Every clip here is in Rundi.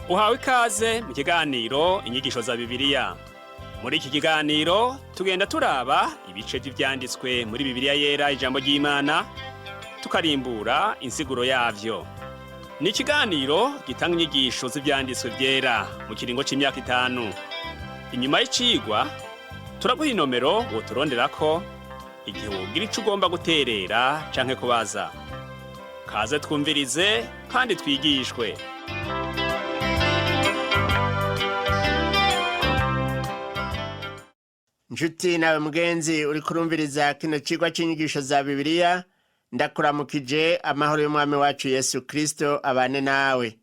Uhawe ikaze mu kiganiro Inyigisho za Bibiliya. Muri iki kiganiro tugenda turaba ibice vy'ivyanditswe muri Bibiliya Yera, ijambo ry'Imana, tukarimbura insiguro yavyo. Ni ikiganiro gitanga inyigisho z'ivyanditswe vyera mu kiringo c'imyaka 5. Inyuma y'icigwa turaguha inomero woturonderako igihe wogira ico ugomba guterera canke kubaza. Kaze twumvirize kandi twigishwe. Nshuti nawe mugenzi uri kurumviriza kino cigwa c'inyigisho za Bibiliya, ndakuramukije. Amahoro y'Umwami wacu Yesu Kristo abane nawe.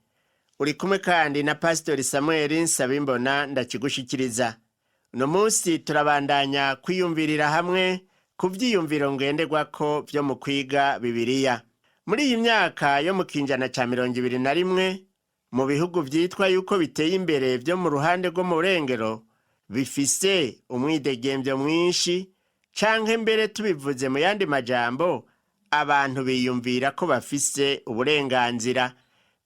Uri kumwe kandi na Pasitori Samuel Nsabimbona ndakigushikiriza. Uno munsi turabandanya kwiyumvirira hamwe ku vyiyumviro ngenderwako vyo mu kwiga Bibiliya. Muri iyi myaka yo mu kinjana ca 21, mu bihugu vyitwa yuko biteye imbere vyo mu ruhande rwo mu burengero, bifise umwidegemvyo mwinshi, canke mbere tubivuze mu yandi majambo, abantu biyumvira ko bafise uburenganzira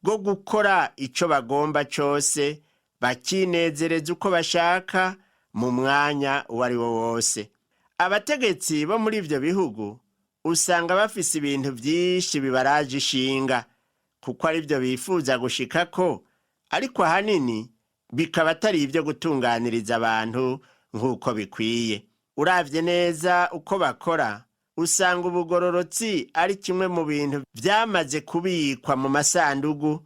bwo gukora ico bagomba cose, bakinezereza uko bashaka mu mwanya uwo ari wo wose. Abategetsi bo muri ivyo bihugu usanga bafise ibintu vyinshi bibaraje ishinga, kuko ari vyo bifuza gushikako, ariko ahanini bikaba atari ibyo gutunganiriza abantu nk'uko bikwiye. Uravye neza uko bakora, usanga ubugororotsi ari kimwe mu bintu vyamaze kubikwa mu masandugu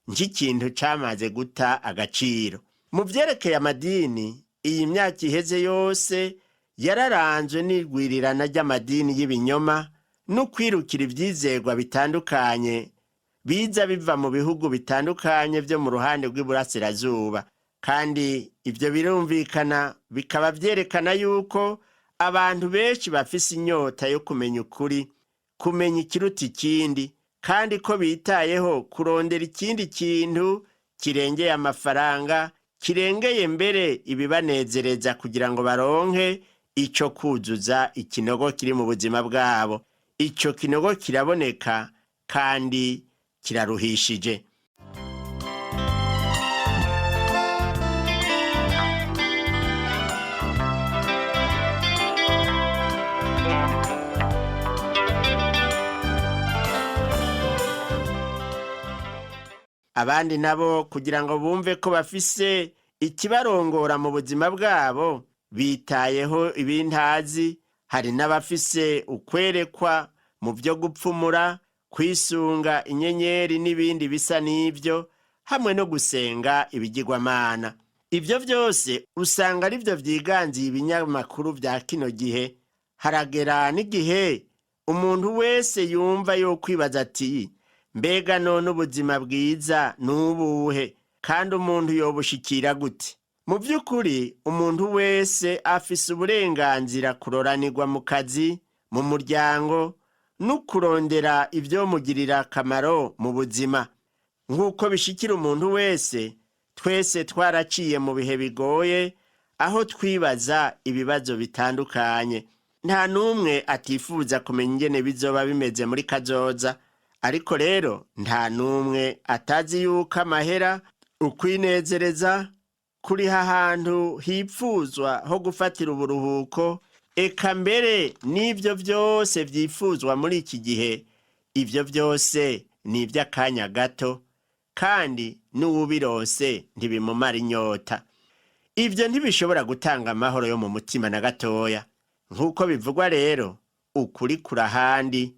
nk'ikintu camaze guta agaciro. Mu vyerekeye amadini, iyi myaka iheze yose yararanzwe n'igwirirana ry'amadini y'ibinyoma no kwirukira ivyizerwa bitandukanye biza biva mu bihugu bitandukanye vyo mu ruhande rw'iburasirazuba. Kandi ivyo birumvikana, bikaba vyerekana yuko abantu benshi bafise inyota yo kumenya ukuri, kumenya ikiruta ikindi, kandi ko bitayeho kurondera ikindi kintu kirengeye amafaranga, kirengeye mbere ibibanezereza, kugira ngo baronke ico kuzuza ikinogo kiri mu buzima bwabo. Ico kinogo kiraboneka kandi kiraruhishije. Abandi nabo, kugira ngo bumve ko bafise ikibarongora mu buzima bwabo, bitayeho ibintazi. Hari n'abafise ukwerekwa mu byo gupfumura, kwisunga inyenyeri n'ibindi bisa n'ibyo, hamwe no gusenga ibigirwamana. Ibyo byose usanga ari byo vyiganziye ibinyamakuru vya kino gihe. Haragera n'igihe umuntu wese yumva yo kwibaza ati: "Mbega none ubuzima bwiza n'ubuhe, kandi umuntu yobushikira gute?" Mu by'ukuri, umuntu wese afise uburenganzira kuroranirwa mu kazi, mu muryango no kurondera ivyomugirira akamaro mu buzima, nk'uko bishikira umuntu wese. Twese twaraciye mu bihe bigoye aho twibaza ibibazo bitandukanye. Nta n'umwe atifuza kumenya ingene bizoba bimeze muri kazoza. Ariko rero nta n'umwe atazi yuko amahera, ukwinezereza, kuriha ahantu hipfuzwa ho gufatira uburuhuko, eka mbere n'ibyo byose vyifuzwa muri iki gihe, ibyo byose ni iby'akanya gato, kandi n'uwubirose ntibimumara inyota. Ibyo ntibishobora gutanga amahoro yo mu mutima na gatoya. Nk'uko bivugwa rero, ukuri kurahandi.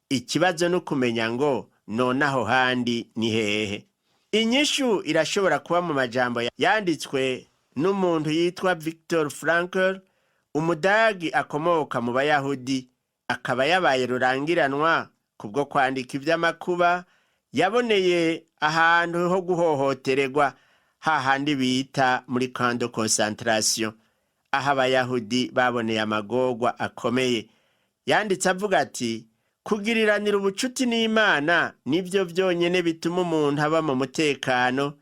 Ikibazo ni ukumenya ngo none aho handi ni hehe? Inyishu irashobora kuba mu majambo yanditswe n'umuntu yitwa Victor Frankl, umudagi akomoka mu bayahudi, akaba yabaye rurangiranwa kubwo kwandika ivy'amakuba yaboneye ahantu ho guhohotererwa, hahandi bita muri camp de concentration, aho abayahudi baboneye amagorwa akomeye. Yanditse avuga ati: "Kugiriranira ubucuti n'Imana nibyo byonyine bituma umuntu aba mu mutekano,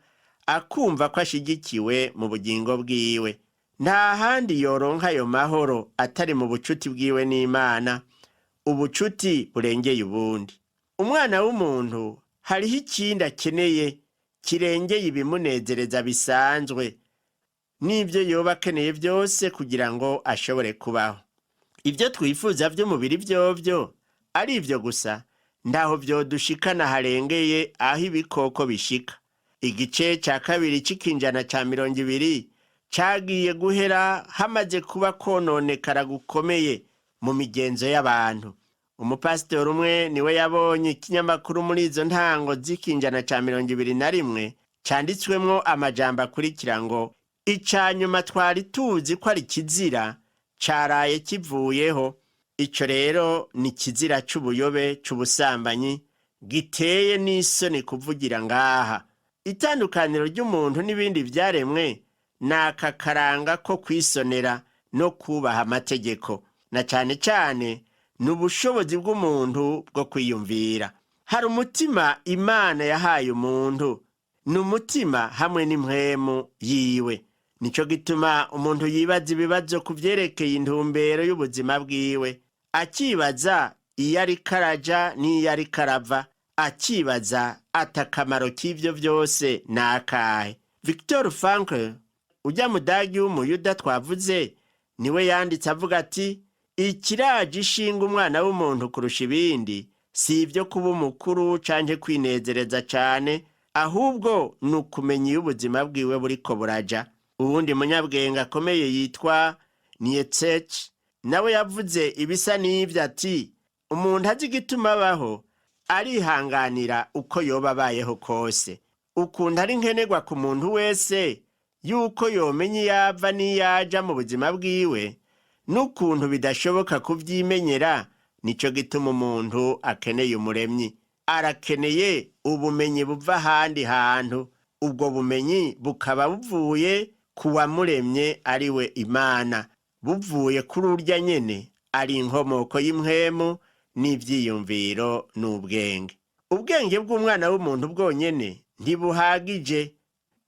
akumva ko ashigikiwe mu bugingo bwiwe. Nta handi yoronka ayo mahoro atari mu bucuti bwiwe n'Imana, ubucuti burengeye ubundi." Umwana w'umuntu hariho ikindi akeneye. Kirengeye ibimunezereza bisanzwe n'ibyo yoba akeneye byose kugira ngo ashobore kubaho. Ibyo twifuza by'umubiri byovyo ari ibyo gusa, ntaho byodushikana harengeye aho ibikoko bishika. Igice cya kabiri c'ikinjana ca 20 cagiye guhera hamaze kuba kononekara gukomeye mu migenzo y'abantu. Umupasitori umwe niwe yabonye ikinyamakuru muri izo ntango z'ikinjana ca 21 canditswemwo amajambo akurikira ngo: "Ica nyuma twari tuzi ko ari kizira caraye kivuyeho." Ico rero ni kizira c'ubuyobe c'ubusambanyi giteye n'isoni kuvugira ngaha. Itandukaniro ry'umuntu n'ibindi vyaremwe ni aka karanga ko kwisonera no kubaha amategeko, na cane cane ni ubushobozi bw'umuntu bwo kwiyumvira. Hari umutima Imana yahaye umuntu, ni umutima hamwe n'impwemu yiwe. Nico gituma umuntu yibaza ibibazo ku vyerekeye intumbero y'ubuzima bwiwe, akibaza iyo ariko araja n'iyo ariko arava, akibaza ati: "Akamaro k'ivyo vyose ni akahe?" Victor Frankl, ujya mudagi w'umuyuda twavuze, niwe yanditse avuga ati: "Ikiraje ishinga umwana w'umuntu kurusha ibindi si ibyo kuba umukuru canke kwinezereza cane, ahubwo ni ukumenya iyo ubuzima bwiwe buriko buraja." Uwundi munyabwenge akomeye yitwa Nietzsche nawe yavuze ibisa n'ivyo ati: "Umuntu azi igituma abaho arihanganira uko yoba abayeho kose." Ukuntu ari nkenerwa ku muntu wese yuko yomenya iyo ava n'iyo aja mu buzima bwiwe, n'ukuntu bidashoboka kubyimenyera. Nico gituma umuntu akeneye umuremyi, arakeneye ubumenyi buva ahandi hantu, ubwo bumenyi bukaba buvuye ku wamuremye, ari we Imana, buvuye kuri urya nyene ari inkomoko y'impwemu n'ivyiyumviro n'ubwenge. Ubwenge bw'umwana w'umuntu bwonyene ntibuhagije,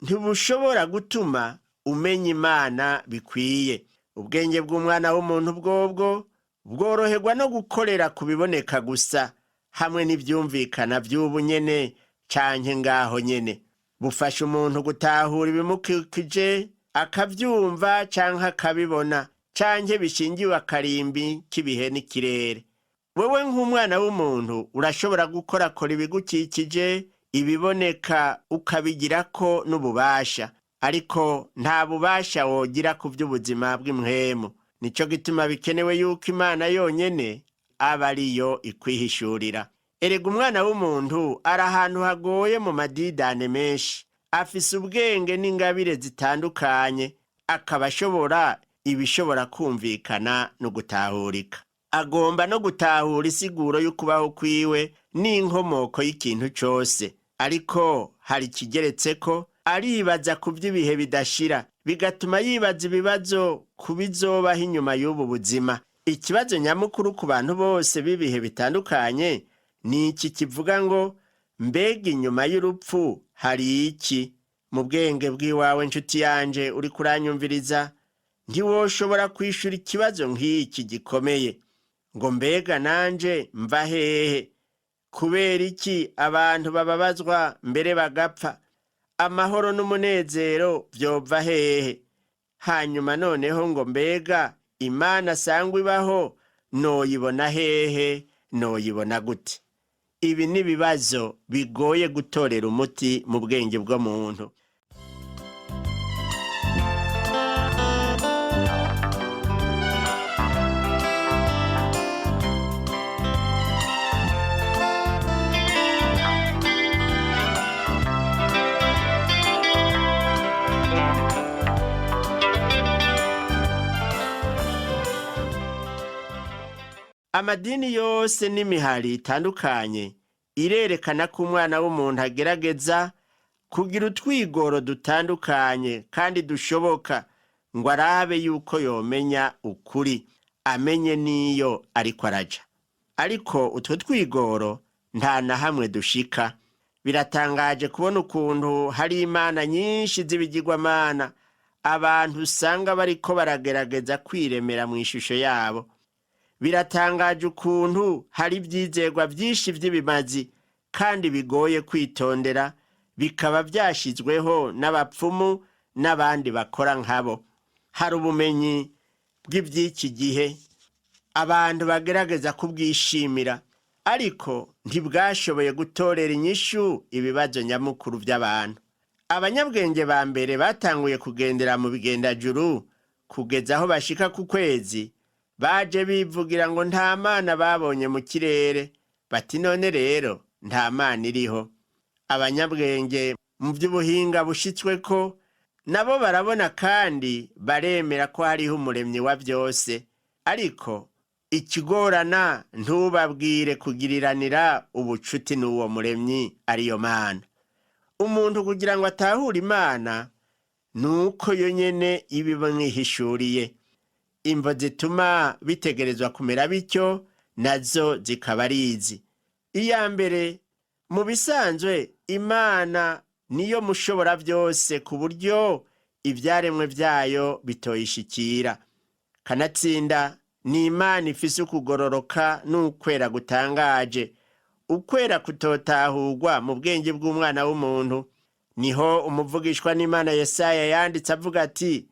ntibushobora gutuma umenya Imana bikwiye. Ubwenge bw'umwana w'umuntu bwobwo bworoherwa no gukorera ku biboneka gusa hamwe n'ivyumvikana vy'ubu nyene canke ngaho nyene. Bufasha umuntu gutahura ibimukikije, akavyumva canke akabibona, canke bishingiwe akarimbi k'ibihe n'ikirere. Wewe nk'umwana w'umuntu urashobora gukorakora ibigukikije, ibiboneka, ukabigirako n'ububasha, ariko nta bubasha wogira ku by'ubuzima bw'impwemu. Nico gituma bikenewe yuko Imana yonyene aba ariyo ikwihishurira. Erega umwana w'umuntu ari ahantu hagoye mu madidane menshi. Afise ubwenge n'ingabire zitandukanye, akaba ashobora ibishobora kumvikana no gutahurika. Agomba no gutahura isiguro y'ukubaho kwiwe n'inkomoko y'ikintu cose. Ariko hari ikigeretseko: aribaza ku by'ibihe bidashira, bigatuma yibaza ibibazo ku bizobaho inyuma y'ubu buzima. Ikibazo nyamukuru ku bantu bose b'ibihe bitandukanye ni iki kivuga ngo: "Mbega inyuma y'urupfu hari iki?" Mu bwenge bw'iwawe, nshuti yanje uri kuranyumviriza, ntiwoshobora kwishura ikibazo nk'iki gikomeye ngo: "Mbega nanje mva hehe? Kubera iki abantu bababazwa mbere bagapfa? Amahoro n'umunezero vyova hehe?" Hanyuma noneho ngo: "Mbega Imana sangwa ibaho, noyibona hehe? Noyibona gute?" Ibi ni ibibazo bigoye gutorera umuti mu bwenge bw'umuntu. Amadini yose n'imihari itandukanye irerekana ko umwana w'umuntu agerageza kugira utwigoro dutandukanye kandi dushoboka ngo arabe yuko yomenya ukuri, amenye n'iyo ariko araja. Ariko utwo twigoro nta na hamwe dushika. Biratangaje kubona ukuntu hari imana nyinshi z'ibigirwamana abantu usanga bariko baragerageza kwiremera mu ishusho yabo. Biratangaje ukuntu hari ibyizerwa byinshi by'ibimazi kandi bigoye kwitondera. Bikaba byashyizweho n'abapfumu n'abandi bakora nkabo. Hari ubumenyi bw'iby'iki gihe abantu bagerageza kubwishimira, ariko ntibwashoboye gutorera inyishu ibibazo nyamukuru by'abantu. Abanyabwenge ba mbere batanguye kugendera mu bigendajuru kugeza aho bashika ku kwezi, baje bivugira ngo nta mana babonye mu kirere, bati none rero nta mana iriho. Abanyabwenge mu by'ubuhinga bushitswe ko nabo barabona kandi baremera ko hariho umuremyi wa byose, ariko ikigorana ntubabwire kugiriranira ubucuti n'uwo muremyi ariyo mana. Umuntu kugira ngo atahure Imana ni uko yo nyene iba ibimwihishuriye. Imvo zituma bitegerezwa kumera bityo nazo zikaba ari izi: iya mbere, mu bisanzwe Imana niyo mushobora byose ku buryo ibyaremwe byayo bitoyishikira. Kanatsinda ni Imana ifise ukugororoka n'ukwera gutangaje, ukwera kutotahurwa mu bwenge bw'umwana w'umuntu. Niho umuvugishwa n'Imana Yesaya yanditse avuga ati: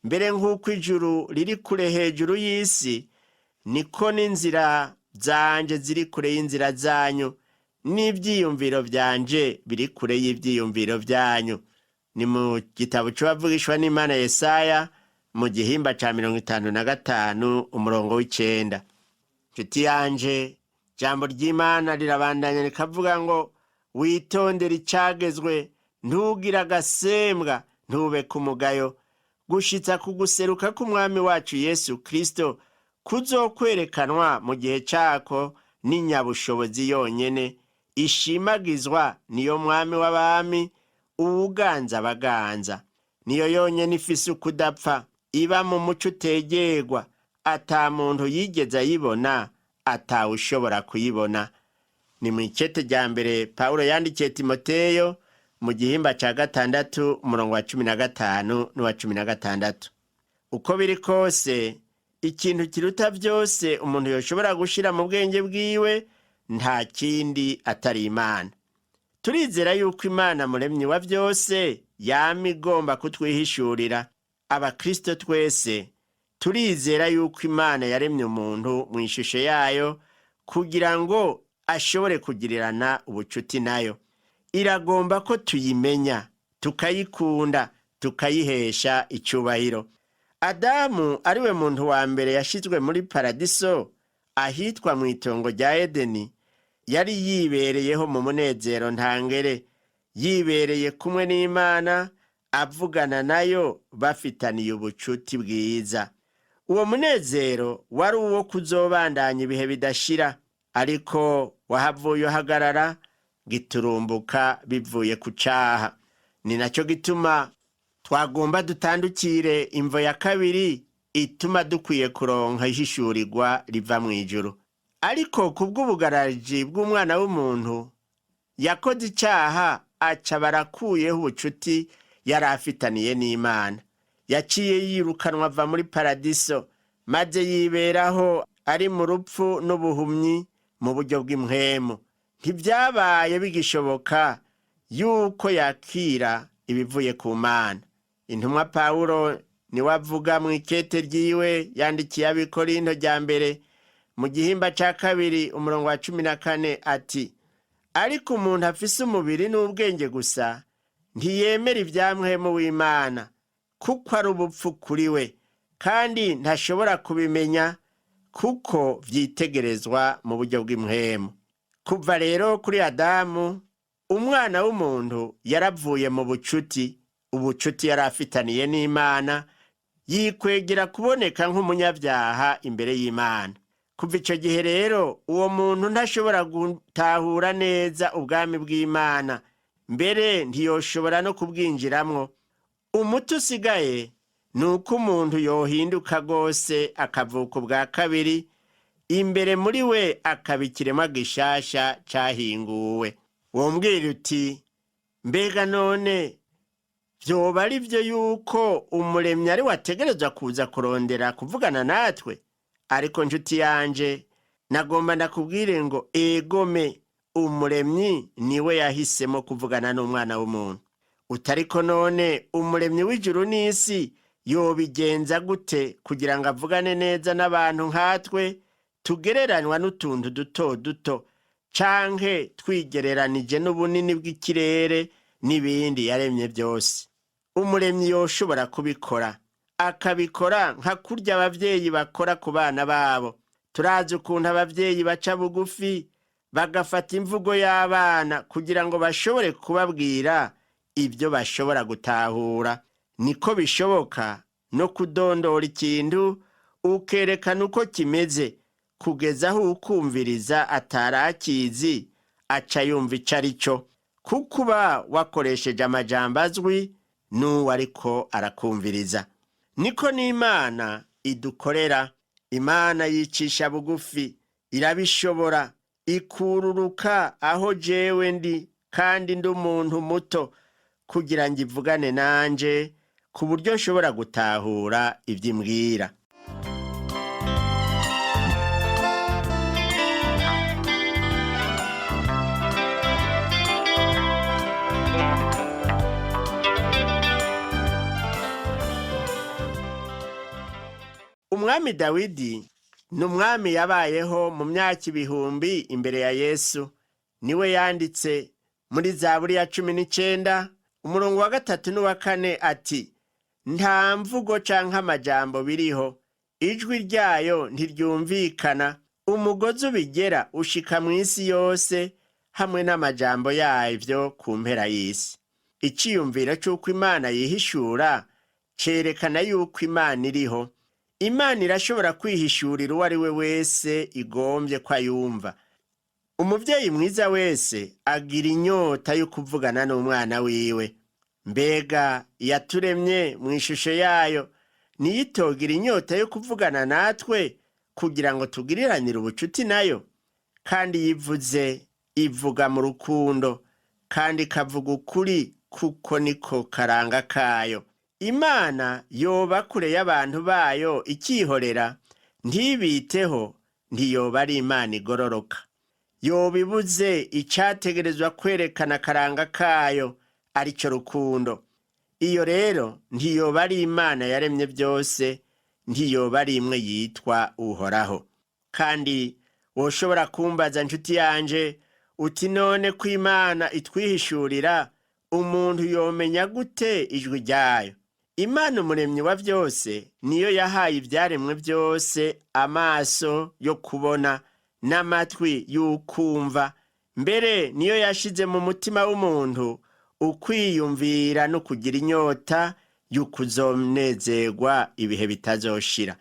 mbere nk'uko ijuru riri kure hejuru y'isi, niko n'inzira zanje ziri kure y'inzira zanyu, n'ibyiyumviro byanje biri kure y'ibyiyumviro byanyu. Ni mu gitabo c'abavugishwa n'Imana Yesaya mu gihimba ca 55 umurongo w'9. Nshuti yanje, ijambo ry'Imana rirabandanya rikavuga ngo: witondere icagezwe, ntugire agasembwa, ntube ku mugayo, gushitsa ku guseruka k'Umwami wacu Yesu Kristo kuzokwerekanwa mu gihe cako n'inyabushobozi yonyene ishimagizwa, niyo mwami w'abami, uwuganza abaganza. Niyo yonyene ifise ukudapfa, iba mu muco utegerwa, ata muntu yigeze ayibona, atawushobora kuyibona. Ni mu ikete rya mbere Pawulo yandikiye Timoteyo mu gihimba ca 6 umurongo wa 15 n'uwa 16. Uko biri kose, ikintu kiruta byose umuntu yoshobora gushira mu bwenge bwiwe nta kindi atari Imana. Turizera yuko Imana muremyi wa byose yama igomba kutwihishurira. Abakristo twese turizera yuko Imana yaremye umuntu mu ishusho yayo kugira ngo ashobore kugirirana ubucuti nayo. Iragomba ko tuyimenya, tukayikunda, tukayihesha icyubahiro. Adamu ariwe muntu wa mbere yashyizwe muri paradiso ahitwa mu itongo rya Edeni, yari yibereyeho mu munezero ntangere, yibereye kumwe n'Imana, avugana nayo, bafitaniye ubucuti bwiza. Uwo munezero wari uwo kuzobandanya ibihe bidashira, ariko wahavuye uhagarara giturumbuka bivuye ku caha. Ni nacyo gituma twagomba dutandukire imvo ya kabiri ituma dukwiye kuronka ihishurirwa riva mu ijuru. Ariko kubw'ubugaraji bw'umwana w'umuntu yakoze icaha, aca barakuyeho ubucuti yari afitaniye n'Imana. Yaciye yirukanwa ava muri paradiso, maze yiberaho ari mu rupfu n'ubuhumyi mu buryo bw'impwemu. Ntibyabaye bigishoboka yuko yakira ibivuye ku Mana. Intumwa Pawulo niwe avuga mu ikete ryiwe yandikiye Abikorinto rya mbere mu gihimba ca 2 umurongo wa 14 ati: ariko umuntu afise umubiri n'ubwenge gusa ntiyemera ibya mpwemu w'Imana, kuko ari ubupfu kuri we, kandi ntashobora kubimenya kuko vyitegerezwa mu buryo bw'impwemu. Kuva rero kuri Adamu, umwana w'umuntu yaravuye mu bucuti, ubucuti yari afitaniye n'Imana, yikwegera kuboneka nk'umunyabyaha imbere y'Imana. Kuva ico gihe rero uwo muntu ntashobora gutahura neza ubwami bw'Imana, mbere ntiyoshobora no kubwinjiramwo. Umuti usigaye ni uko umuntu yohinduka rwose akavuka ubwa kabiri, imbere muri we akaba ikiremwa gishasha cahinguwe. Wombwira uti: mbega none vyoba ari vyo yuko umuremyi ari wategerezwa kuza kurondera kuvugana natwe? Ariko nshuti yanje, nagomba ndakubwire ngo egome. Umuremyi niwe yahisemo kuvugana n'umwana w'umuntu. Utariko none umuremyi w'ijuru n'isi yobigenza gute kugira ngo avugane neza n'abantu nkatwe tugereranywa n'utuntu duto duto, canke twigereranije n'ubunini bw'ikirere n'ibindi yaremye byose? Umuremyi yoshobora kubikora, akabikora nka kurya abavyeyi bakora ku bana babo. Turazi ukuntu abavyeyi baca bugufi bagafata imvugo y'abana kugira ngo bashobore kubabwira ibyo bashobora gutahura. Niko bishoboka no kudondora ikintu ukerekana uko kimeze, kugeza aho ukumviriza atarakizi aca yumva ico ari cyo, kuko uba wakoresheje amajambo azwi n'uwo ariko arakumviriza. Niko n'Imana idukorera. Imana yicisha bugufi, irabishobora, ikururuka aho jewe ndi, kandi ndi umuntu muto, kugira ngo ivugane nanje ku buryo nshobora gutahura ibyo imbwira. Umwami Dawidi ni umwami yabayeho mu myaka ibihumbi imbere ya Yesu. Niwe yanditse muri Zaburi ya 19 umurongo wa 3 n'uwa 4 ati: nta mvugo canke amajambo biriho, ijwi ryayo ntiryumvikana, umugozi ubigera ushika mu isi yose, hamwe n'amajambo yavyo ku mpera y'isi. Iciyumviro c'uko Imana yihishura cerekana yuko Imana iriho. Imana irashobora kwihishurira uwo ari we wese igombye ko ayumva. Umuvyeyi mwiza wese agira inyota yo kuvugana n'umwana wiwe. Mbega yaturemye mu ishusho yayo, niyitogira inyota yo kuvugana natwe kugira ngo tugiriranire ubucuti nayo? Kandi yivuze, ivuga mu rukundo, kandi ikavuga ukuri, kuko niko karanga kayo. Imana yoba kure y'abantu bayo ikihorera, ntibiteho, ntiyoba ari Imana igororoka. Yoba ibuze icategerezwa kwerekana akaranga kayo, arico rukundo. Iyo rero ntiyoba ari Imana yaremye byose, ntiyoba ari imwe yitwa Uhoraho. Kandi woshobora kumbaza, nshuti yanje, uti none ko Imana itwihishurira, umuntu yomenya gute ijwi ryayo? Imana umuremyi wa byose niyo yahaye ibyaremwe byose amaso yo kubona n'amatwi y'ukumva. Mbere niyo yashize mu mutima w'umuntu ukwiyumvira no kugira inyota y'ukuzonezerwa ibihe bitazoshira.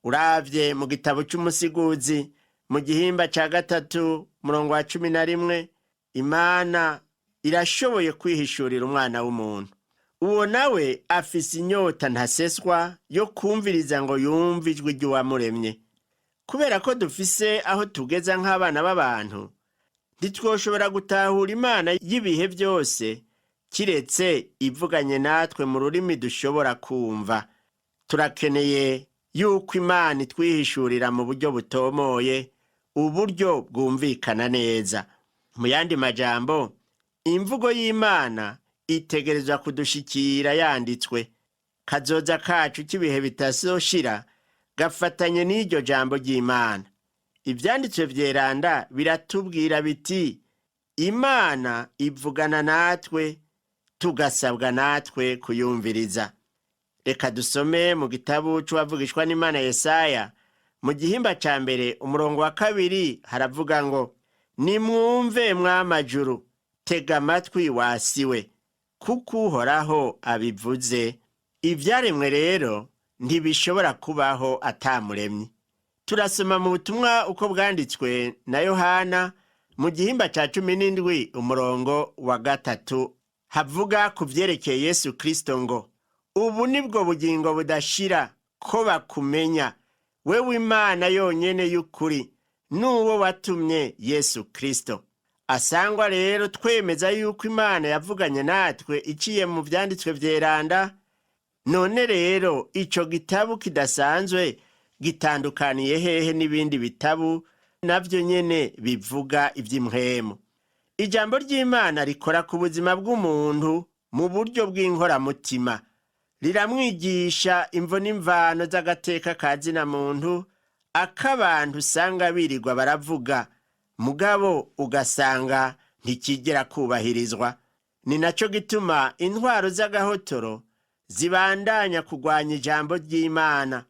Uravye mu gitabo c'Umusiguzi mu gihimba ca 3 murongo wa 11, Imana irashoboye kwihishurira umwana w'umuntu. Uwo nawe afise inyota ntaseswa yo kumviriza ngo yumve ijwi ry'uwamuremye. Kubera ko dufise aho tugeza nk'abana b'abantu, ntitwoshobora gutahura Imana y'ibihe byose kiretse ivuganye natwe mu rurimi dushobora kumva. Turakeneye yuko Imana itwihishurira mu buryo butomoye, uburyo bwumvikana neza. Mu yandi majambo, imvugo y'Imana itegerezwa kudushikira yanditswe. Kazoza kacu k'ibihe bitazoshira gafatanye n'iryo jambo ry'Imana. Ivyanditswe vyeranda biratubwira biti: Imana ivugana natwe, tugasabwa natwe kuyumviriza. Reka dusome mu gitabo c'uwavugishwa n'Imana Yesaya mu gihimba ca 1 umurongo wa 2, haravuga ngo: nimwumve mw'amajuru, tega amatwi wasiwe, kuko Uhoraho abivuze. Ivyaremwe rero ntibishobora kubaho atamuremye. Turasoma mu butumwa uko bwanditswe na Yohana mu gihimba ca 17 umurongo wa 3, havuga ku vyerekeye Yesu Kristo ngo: ubu nibwo bugingo budashira, ko bakumenya wewe Imana yonyene y'ukuri, n'uwo watumye Yesu Kristo. Asangwa rero twemeza yuko Imana yavuganye natwe iciye mu vyanditswe vyeranda. None rero ico gitabu kidasanzwe gitandukaniye hehe n'ibindi bitabu navyo nyene bivuga ivy'impwemu? Ijambo ry'Imana rikora ku buzima bw'umuntu mu buryo bw'inkoramutima. Riramwigisha imvo n'imvano z'agateka ka zina muntu, ak'abantu usanga birirwa baravuga, mugabo ugasanga ntikigera kubahirizwa. Ni naco gituma intwaro z'agahotoro zibandanya kugwanya ijambo ry'Imana,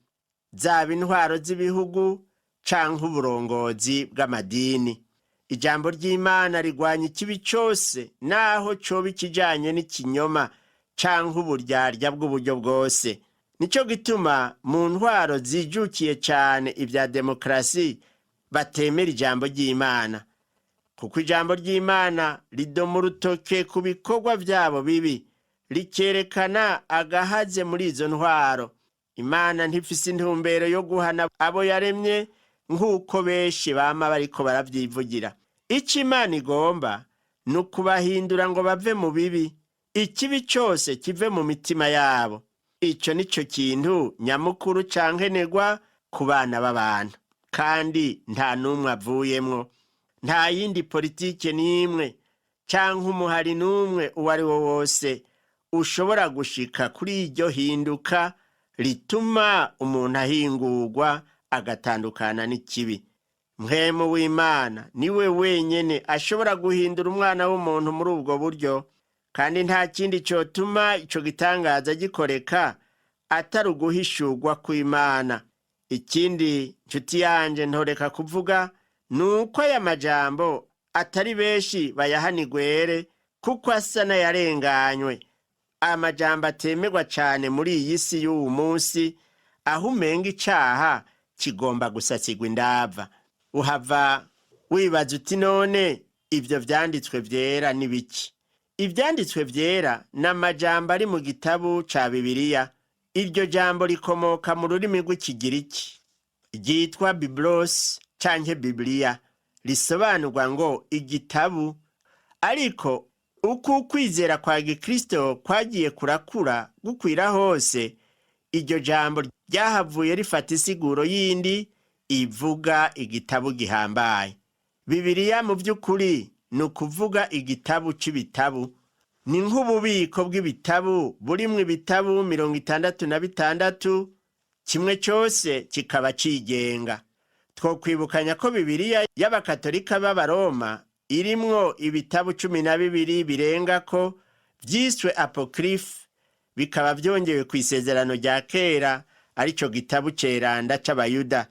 zaba intwaro z'ibihugu canke uburongozi bw'amadini. Ijambo ry'Imana rigwanya ikibi cose, naho coba ikijanye n'ikinyoma canke uburyarya bw'uburyo bwose. Nico gituma mu ntwaro zijukiye cane ibya demokarasi batemera ijambo ry'Imana, kuko ijambo ry'Imana ridoma urutoke ku bikorwa vyabo bibi, rikerekana agahaze muri izo ntwaro. Imana ntifise intumbero yo guhana abo yaremye nk'uko benshi bama bariko baravyivugira. Ico Imana igomba ni ukubahindura ngo bave mu bibi, ikibi cose kive mu mitima yabo. Ico nico kintu nyamukuru cankenerwa ku bana b'abantu, kandi nta n'umwe avuyemwo. Nta yindi politike n'imwe canke umuhari n'umwe uwo ari wo wose ushobora gushika kuri iryo hinduka rituma umuntu ahingurwa agatandukana n'ikibi. Mpwemu w'Imana niwe wenyene ashobora guhindura umwana w'umuntu muri ubwo buryo, kandi nta kindi cotuma ico gitangaza gikoreka atari uguhishurwa kw'Imana. Ikindi nshuti yanje ntoreka kuvuga ni uko aya majambo atari benshi bayahanigwere, kuko asa n'ayarenganywe. Amajambo atemerwa cane muri iyi si y'uwu munsi, aho umenga icaha kigomba gusasigwa indava. Uhava wibaza uti: none ivyo vyanditswe vyera ni biki? Ivyanditswe vyera ni amajambo ari mu gitabu ca Bibiliya. Iryo jambo rikomoka mu rurimi rw'Ikigiriki ryitwa biblos canke Bibiliya, risobanurwa ngo igitabu. Ariko uko ukwizera kwa Gikristo kwagiye kurakura gukwira hose, iryo jambo ryahavuye rifata isiguro yindi ivuga igitabu gihambaye. Bibiliya mu by'ukuri ni ukuvuga igitabu c'ibitabu. Ni nk'ububiko bw'ibitabu burimwo ibitabu 66, kimwe cyose kikaba cigenga. Twokwibukanya ko Bibiliya y'Abakatolika b'Abaroma irimwo ibitabu 12 birenga ko vyiswe apokrife, bikaba vyongewe ku Isezerano rya Kera, arico gitabu ceranda c'Abayuda.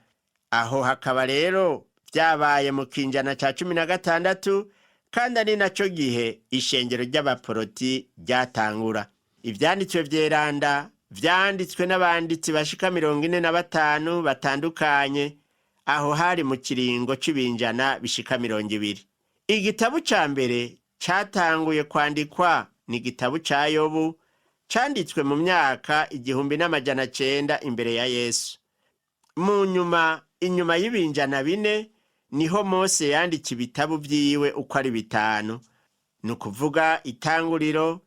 Aho hakaba rero vyabaye mu kinjana ca 16, kandi ari naco gihe ishengero ry'Abaporoti ryatangura. Ivyanditswe vyeranda vyanditswe n'abanditsi bashika 45 batandukanye, aho hari mu kiringo c'ibinjana bishika 20. Igitabu ca mbere catanguye kwandikwa ni igitabu ca Yobu, canditswe mu myaka 1900 imbere ya Yesu. Mu nyuma, inyuma y'ibinjana 4, niho Mose yandika ibitabu vyiwe uko ari bitanu, ni ukuvuga Itanguriro,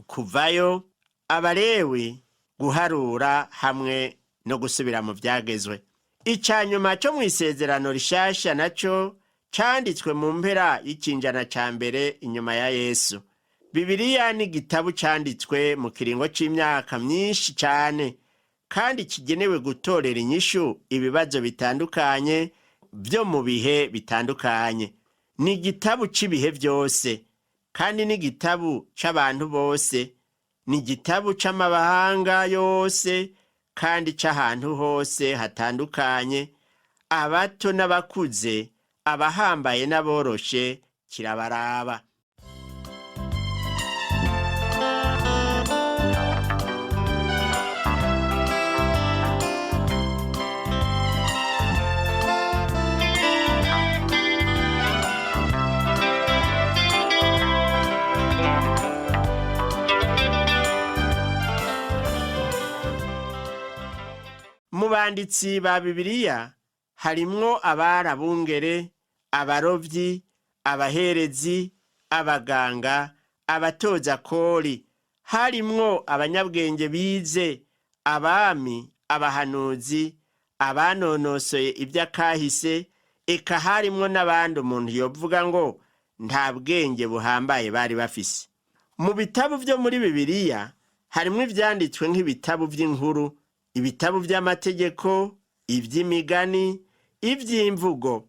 Kuvayo, Abalewi, Guharura hamwe no Gusubira mu Vyagezwe. Ica nyuma co mw'Isezerano Rishasha naco canditswe mu mpera y'ikinjana ca mbere inyuma ya Yesu. Bibiliya ni igitabu canditswe mu kiringo c'imyaka myinshi cane, kandi kigenewe gutorera inyishu ibibazo bitandukanye vyo mu bihe bitandukanye. Ni igitabu c'ibihe vyose, kandi ni igitabu c'abantu bose. Ni igitabu c'amahanga yose kandi c'ahantu hose hatandukanye, abato n'abakuze, abahambaye n'aboroshe, kirabaraba. Mu banditsi ba Bibiliya harimwo abari abungere, abarovyi, abaherezi, abaganga, abatoza kori, harimwo abanyabwenge bize, abami, abahanuzi, abanonosoye ivy'akahise, eka harimwo n'abandi umuntu yovuga ngo Nta bwenge buhambaye bari bafise. Mu bitabo vyo muri Bibiliya harimwo ivyanditswe nk'ibitabo vy'inkuru, ibitabo vy'amategeko, ivy'imigani, ivy'imvugo,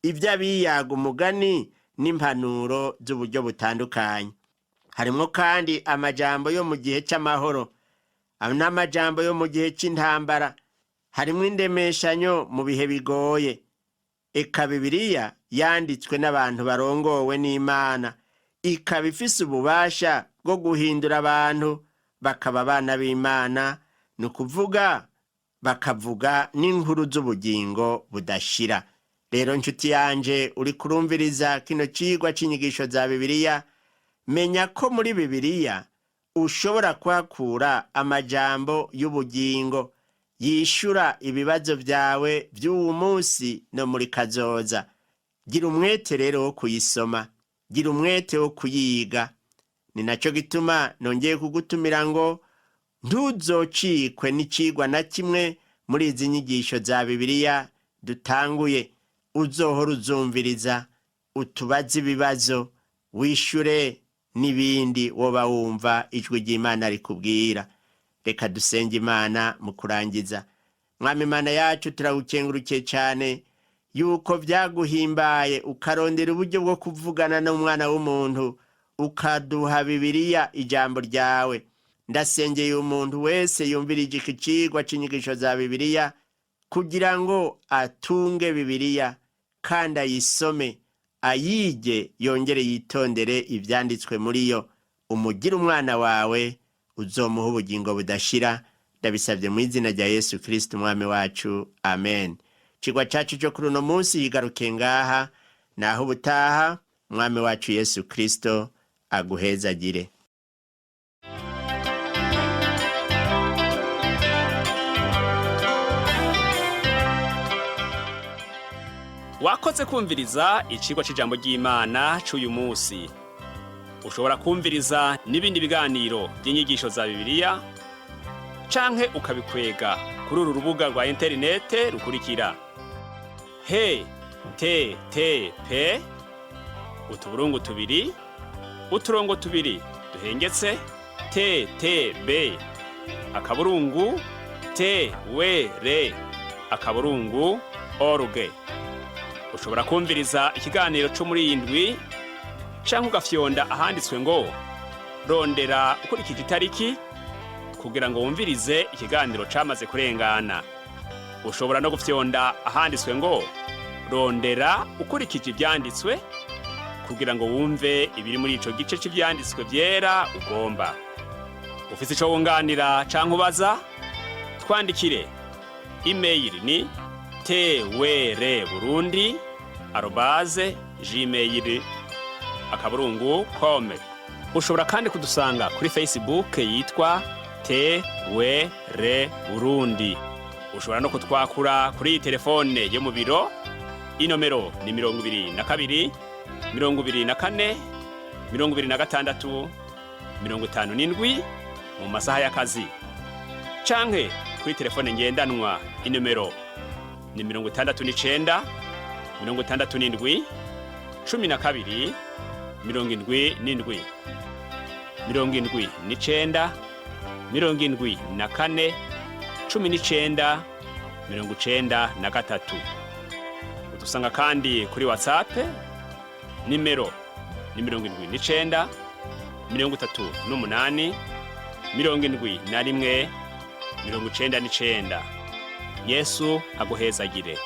ivy'abiyaga umugani n'impanuro z'uburyo butandukanye. Harimwo kandi amajambo yo mu gihe c'amahoro n'amajambo yo mu gihe c'intambara. Harimwo indemeshanyo mu bihe bigoye. Eka Bibiliya yanditswe n'abantu barongowe n'Imana, ikaba ifise ububasha bwo guhindura abantu bakaba abana b'Imana, ni ukuvuga bakavuga n'inkuru z'ubugingo budashira. Rero nshuti yanje uri kurumviriza kino cigwa c'inyigisho za Bibiliya, menya ko muri Bibiliya ushobora kuhakura amajambo y'ubugingo yishura ibibazo vyawe vy'uwu munsi no muri kazoza. Gira umwete rero wo kuyisoma, gira umwete wo kuyiga. Ni naco gituma nongeye kugutumira ngo ntuzocikwe n'icigwa na kimwe muri izi nyigisho za Bibiliya dutanguye. Uzohora uzumviriza, utubaze ibibazo, wishure n'ibindi woba wumva ijwi ry'Imana rikubwira. Reka dusenge Imana mu kurangiza. Mwami Imana yacu, turagukengurukiye cyane yuko byaguhimbaye ukarondera uburyo bwo kuvugana n'umwana w'umuntu, ukaduha Bibiliya, ijambo ryawe. Ndasengeye umuntu wese yumvirije iki cigwa c'inyigisho za Bibiliya kugira ngo atunge Bibiliya kandi ayisome, ayige, yongere yitondere ivyanditswe muri yo. Umugire umwana wawe, uzomuha ubugingo budashira. Ndabisabye mu izina rya Yesu Kristo umwami wacu, amen. Cigwa cacu cyo kuri uno munsi yigaruke ngaha. Naho ubutaha, umwami wacu Yesu Kristo aguhezagire. Wakoze kumviriza icigwa c'ijambo ry'Imana c'uyu munsi. Ushobora kumviriza n'ibindi biganiro by'inyigisho za Bibiliya canke ukabikwega kuri uru rubuga rwa interinete rukurikira: he te te pe utuburungu tubiri uturongo tubiri duhengetse te te be akaburungu te we re akaburungu org. Ushobora kumviriza ikiganiro cyo muri iyi ndwi canke ugafyonda ahanditswe ngo "rondera ukurikije itariki" kugira ngo wumvirize ikiganiro camaze kurengana. Ushobora no gufyonda ahanditswe ngo "rondera ukurikije ivyanditswe" kugira ngo wumve ibiri muri ico gice c'ivyanditswe vyera ugomba. Ufise ico wunganira canke ubaza, twandikire. Imeyili ni twr burundi@gmail.com. Ushobora kandi kudusanga kuri Facebook yitwa TWR Burundi. Ushobora no kutwakura kuri iyi telefone yo mu biro. Inomero ni 22 24 26 57 mu masaha y'akazi, canke kuri telefone ngendanwa, inomero ni 69 67 12 77, 79 74 19 93. Udusanga kandi kuri WhatsApp, nimero ni 79 38 71 99. Yesu aguhezagire.